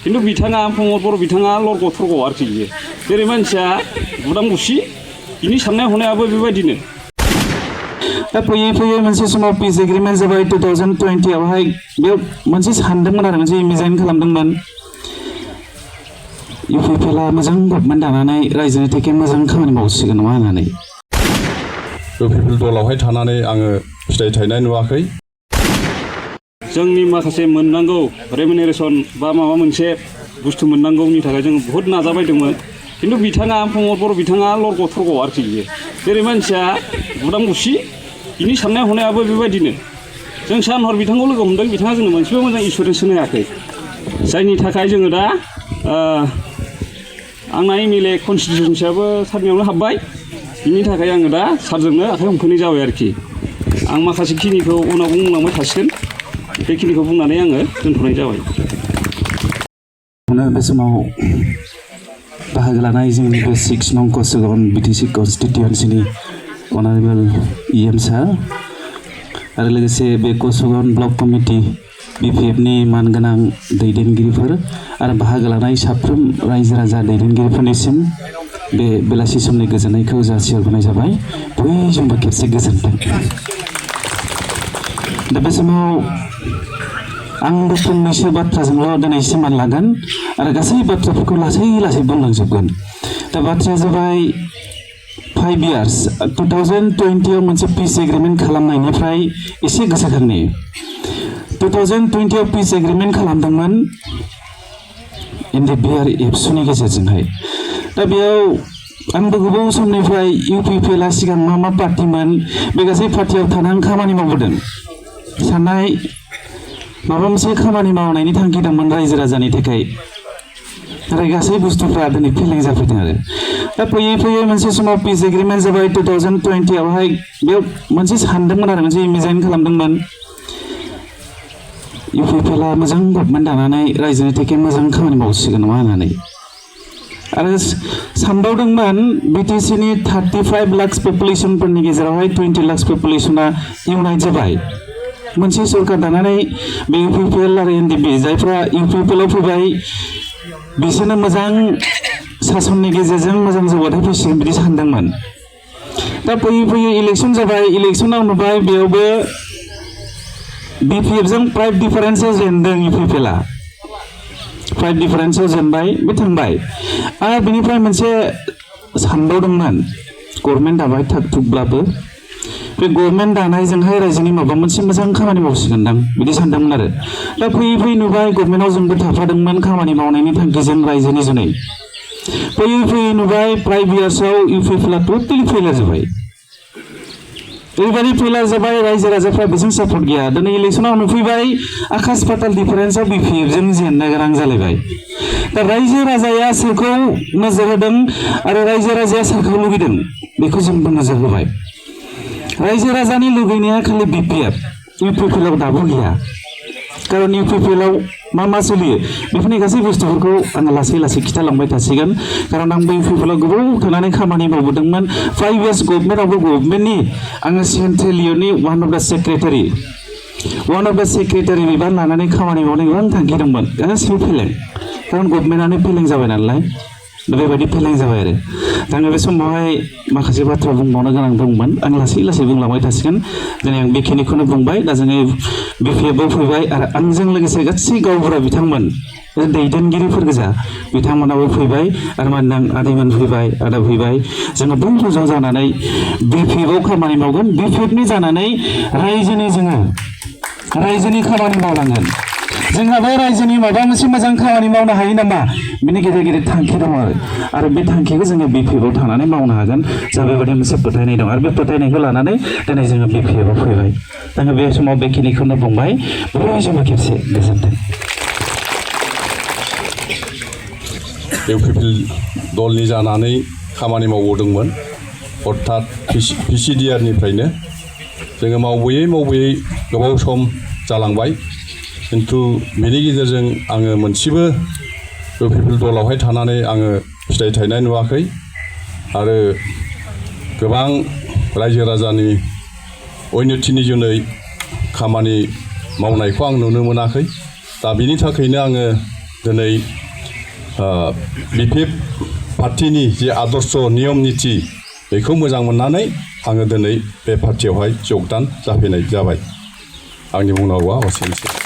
खिन्थु बिथाङा प्रमद बर' बिथाङा लरग' थरग' आरोखि बियो जेरै मानसिया बुदां बुसि बिनि साननाय हनायाबो बेबायदिनो दा फैयै फैयै मोनसे समाव पिस एग्रिमेन्ट जाबाय 2020 आवहाय बेयाव मोनसे सानदोंमोन आरो मोनसे इमेजिन खालामदोंमोन इउपिपिएलआ मोजां गभर्नमेन्ट दानानै रायजोनि थाखाय मोजां खामानि मावसिगोन नङा होननानै इउपिपिएल दलावहाय थानानै आङो फिथाइ थायनाय नुवाखै जोंनि माखासे मोननांगौ रेमिनेरेसन बा माबा मोनसे बुस्थु मोननांगौनि थाखाय जों बहुद नाजाबायदोंमोन खिन्थु बिथाङा प्रमद बर' बिथाङा लरग' थरग' आरोखि बियो जेरै मानसिया बुदां बुसि बिनि साननाय हनायाबो बेबायदिनो जों सान हर बिथांखौ लोगो हमदों बिथाङा जोंनो मोनसेबो मोजां इन्सुरेन्स होनो हायाखै जायनि थाखाय जोङो दा आंना एमएलए कनस्टिटिउन्सियाबो सारनियावनो हाबबाय बिनि थाखाय आङो दा सारजोंनो आखाइ हमफैनाय जाबाय आरोखि आं माखासे खिनिखौ उनाव बुंलांबाय थासिगोन बेखिनिखौ बुंनानै आङो दोनथ'नाय जाबाय बे समाव बाहागो लानाय जोंनि बे 6 नं कसुगाव बिटिसि कनस्टिटिउन्सिनि अनारेबल इएम सार आरो लोगोसे बे कसुगाव ब्लक कमिटि बिपिएफनि मानगोनां दैदेनगिरिफोर आरो बाहागो लानाय साफ्रोम रायजो राजा दैदेनगिरिफोरनिसिम बे बेलासि समनि गोजोननायखौ जासिहरनाय जाबाय बयजोंबो खेबसे गोजोनथों दा बे समाव आंबो फंनैसो बाथ्राजोंल' दिनै सिमान लागोन आरो गासै बाथ्राफोरखौ लासै लासै बुंलांजोबगोन दा बाथ्राया जाबाय 5 years 2020 आव मोनसे पिस एग्रिमेन्ट खालामनायनिफ्राय एसे गोसोखांनि 2020 आव पिस एग्रिमेन्ट खालामदोंमोन एनडिपिआर एबसुनि गेजेरजोंहाय दा बेयाव आंबो गोबाव समनिफ्राय इउपिपिएलआ सिगां मा पार्टिमोन बे गासै पार्टियाव थानानै खामानि मावबोदों साननाय माबा मोनसे खामानि मावनायनि थांखि दंमोन रायजो राजानि थाखाय नाथाय गासै बुस्थुफ्रा दिनै फेलें जाफैदों आरो दा फैयै फैयै मोनसे समाव पिस एग्रिमेन्ट जाबाय 2020 आवहाय बेयाव मोनसे सानदोंमोन आरो मोनसे इमेजिन खालामदोंमोन इउपिपिएलआ मोजां गभर्नमेन्ट दानानै रायजोनि थाखाय मोजां खामानि मावसिगोन नङा होननानै आरो सानबावदोंमोन बिटिसिनि 35 लाख पपुलेसनफोरनि गेजेरावहाय 20 लाख पपुलेसना इउनाइट जाबाय मोनसे सरकार दानानै बे इउपिपिएल आरो एनडिपि जायफ्रा इउपिपिएलआव फैबाय बिसोरनो मोजां सासननि गेजेरजों मोजां जौगाथाय फैसिगोन बिदि सानदोंमोन दा फैयै फैयै इलेक्सन जाबाय इलेक्सनाव नुबाय बेयावबो बिपिएफजों 5 डिफारेन्सआव जेनदों इउपिपिएलआ 5 डिफारेन्सआव जेनबाय बे थांबाय आरो बेनिफ्राय मोनसे सानबावदोंमोन गभर्नमेन्ट दाबाय थाग थुगब्लाबो बे गभर्नमेन्ट दानायजोंहाय रायजोनि माबा मोनसे मोजां खामानि मावसिगोनदां बिदि सानदोंमोन आरो दा फैयै फैयै नुबाय गभर्नमेन्टआव जोंबो थाफादोंमोन खामानि मावनायनि थांखिजों रायजोनि जुनै फैयै फैयै नुबाय 5 yearsआव इउपिपिएलआ टटेलि फेलार जाबाय ओरैबायदि फेलार जाबाय रायजो राजाफ्रा बेजों सापर्ट गैया दिनै इलेक्सनाव नुफैबाय आकाश पाताल डिफारेन्सआव बिपिएफजों जेननो गोनां जालायबाय दा रायजो राजाया सोरखौ नोजोर होदों आरो रायजो राजाया सोरखौ लुगैदों बेखौ जोंबो नोजोर होबाय रायजो राजानि लुगैनाया खालि बिपिएफ इउपिपिएलआव दाबो गैया कारन इउपिपिएलआव मा सोलियो बेफोरनि गासै बुस्थुफोरखौ आङो लासै लासै खिथालांबाय थासिगोन कारन आंबो इउपिपिएलआव गोबाव थानानै खामानि मावबोदोंमोन 5 years गभर्नमेन्टआवबो गभर्नमेन्टनि आङो सेन्ट्रेल इउनि वान अफ द सेक्रेटारि बिबान लानानै खामानि मावनाय गोबां थांखि दंमोन गासैबो फेलें कारन गभर्नमेन्टआनो फेलें जाबाय नालाय बेबायदि फेलें जाबाय आरो आङो बे समावहाय माखासे बाथ्रा बुंबावनो गोनां दंमोन आं लासै लासै बुंलांबाय थासिगोन दिनै आं बेखिनिखौनो बुंबाय दा जोङो बिपिएफआव फैबाय आरो आंजों लोगोसे गासै गावबुरा बिथांमोन दैदेनगिरिफोर गोजा बिथांमोनाबो फैबाय आरो मानोना आदैमोन फैबाय आदा फैबाय जोङो बयबो ज' जानानै बिपिएफआव खामानि मावगोन बिपिएफनि जानानै रायजोनि खामानि मावनांगोन जोंहाबो रायजोनि माबा मोनसे मोजां खामानि मावनो हायो नामा बिनि गेदेर गेदेर थांखि दङ आरो बे थांखिखौ जोङो बिपिएफआव थानानै मावनो हागोन जा बेबायदि मोनसे फोथायनाय दं आरो बे फोथायनायखौ लानानै दिनै जोङो बिपिएफआव फैबाय आङो बे समाव बेखिनिखौनो बुंबाय बयजोंबो खेबसे गोजोनथों इउपिपिएल दलनि जानानै खामानि मावबोदोंमोन अर्थात पिसिडिआरनिफ्रायनो जोङो मावबोयै गोबाव सम जालांबाय खिन्थु बेनि गेजेरजों आङो मोनसेबो इउपिपिएल दलावहाय थानानै आङो फिथाइ थायनाय नुवाखै आरो गोबां रायजो राजानि उन्नतिनि जुनै खामानि मावनायखौ आं नुनो मोनाखै दा बिनि थाखायनो आङो दिनै BPF पार्टिनि जे आदर्श नियम निति बेखौ मोजां मोननानै आङो दिनै बे पार्टियावहाय जगदान जाफैनाय जाबाय आंनि बुंनांगौआ एसेनोसै